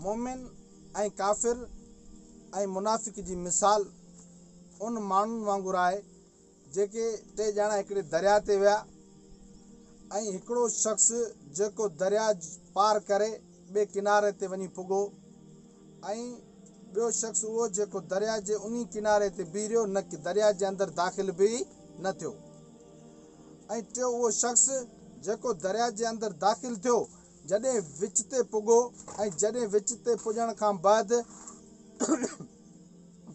مؤمن ۽ ڪافر ۽ منافق جي مثال ان ماڻهن وانگر آهي جيڪي ٽي ڄڻا هڪڙي درياء تي ويا ۽ هڪڙو شخص جيڪو درياء پار ڪري ٻئي ڪناري تي وڃي پڳو ۽ ٻيو شخص اهو جيڪو درياء جي انهي ڪناري تي بيهي رهيو نه درياء جي اندر داخل به نه ٿيو ۽ ٽيو اهو شخص جيڪو درياء جي اندر داخل ٿيو جڏهن وچ تي پڳو ۽ جڏهن وچ تي پڄڻ کان بعد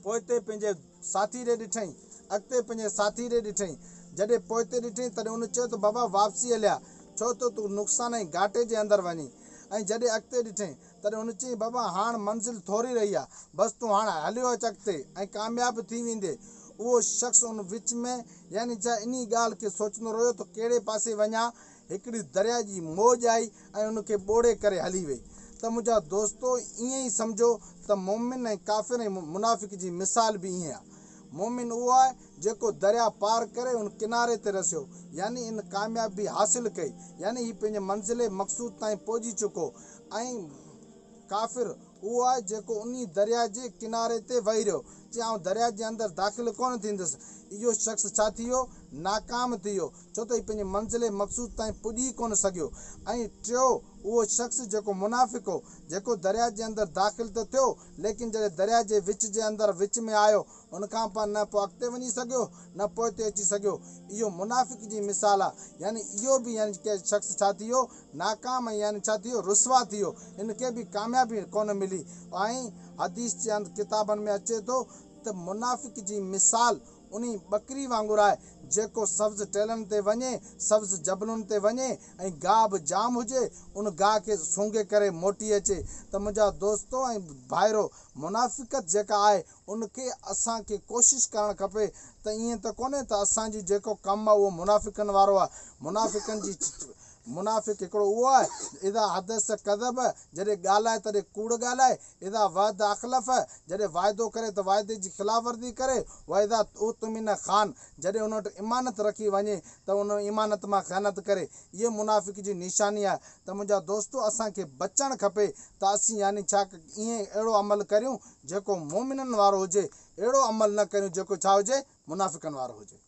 پوئتي پنهنجي ساٿي ڏي ڏٺائين، اڳتي پنهنجي ساٿي ڏي ڏٺائين، جڏهن پوئتي ڏٺائين تڏهن ان چيو ته بابا واپسي هليا، ڇو ته تون نقصان ۽ گهاٽي جي اندر وڃين ۽ جڏهن اڳتي ڏٺائين تڏهن هن چيائين بابا هاڻ منزل ٿوري رهي آ، بس تون هاڻ هليو اچ اڳتي ۽ ڪامياب ٿي ويندين. اهو شخص ان وچ ۾ يعني ڇا انهي ڳالهه کي سوچندو رهيو ته ڪهڙي پاسي وڃان، هڪڙي درياء جي موج آئي ۽ ان کي ٻوڙي ڪري هلي وئي ته منهنجا دوستو ائين ئي سمجهو ته مؤمن ۽ ڪافر ۽ منافق جي مثال به ائين آهي. مؤمن اهو آهي جيڪو درياء پار ڪري ان ڪناري تي رسيو يعني ان ڪاميابي حاصل ڪئي يعني هي پنهنجي منزل مقصود تائين پهچي چڪو ۽ ڪافر اهو آهي جيڪو انهي درياء جي ڪناري تي ويهي رهيو، چي آئون درياء جي اندر داخل ڪونه ٿيندس. اهو شخص ڇا ٿي ويو؟ ناڪام ٿي ويو، ڇو ته هي پنهنجي منزل مقصود تائين پڄي ئي ڪونه سگهيو. ۽ ٽيو اهو شخص جيڪو منافق هو، جيڪو درياء جي اندر داخل ته ٿيو، ليڪن جڏهن درياء جي وچ جي اندر وچ ۾ آيو، ان کان پوء نه پوء اڳتي وڃي سگهيو، نه پوئتي اچي سگهيو. اهو منافق جي مثال آهي. يعني اهو به يعني ڪي شخص ڇا ٿي ويو؟ ناڪام ۽ يعني ڇا ٿي ويو؟ رسوا ٿي ويو. ان کي به ڪاميابي ڪونه ملي. ۽ حديث جي انڌ ڪتابن ۾ اچي ٿو ته منافق جي مثال انهي ٻڪري وانگر آهي جيڪو سبز ٽيلن تي وڃي، سبز جبلن تي وڃي ۽ گاهه به جام هجي، ان گاهه کي سونگهي ڪري موٽي اچي ته منهنجا دوستو ۽ ڀائرو! منافقت جيڪا آهي ان کي اسان کي ڪوشش ڪرڻ کپي ته ائين ته ڪونهي ته اسان جو جيڪو ڪم آهي اهو منافقن وارو آهي، منافقن جي منافق هڪڙو اهو آهي، اذا حدث ڪذب، جڏهن ڳالهائي تڏهن ڪوڙ ڳالهائي، اذا وعد اخلف، جڏهن واعدو ڪري ته واعدي جي خلاف ورزي ڪري، واذا اؤتمن خان، جڏهن ان وٽ امانت رکي وڃي ته ان امانت مان خيانت ڪري، اهي منافق جي نشاني آهي ته منهنجا دوستو اسان کي بچڻ کپي ته اسين يعني ڇا ائين اهڙو عمل ڪريون جيڪو مؤمنن وارو هجي، اهڙو عمل نه ڪريون جيڪو ڇا هجي منافقن وارو هجي.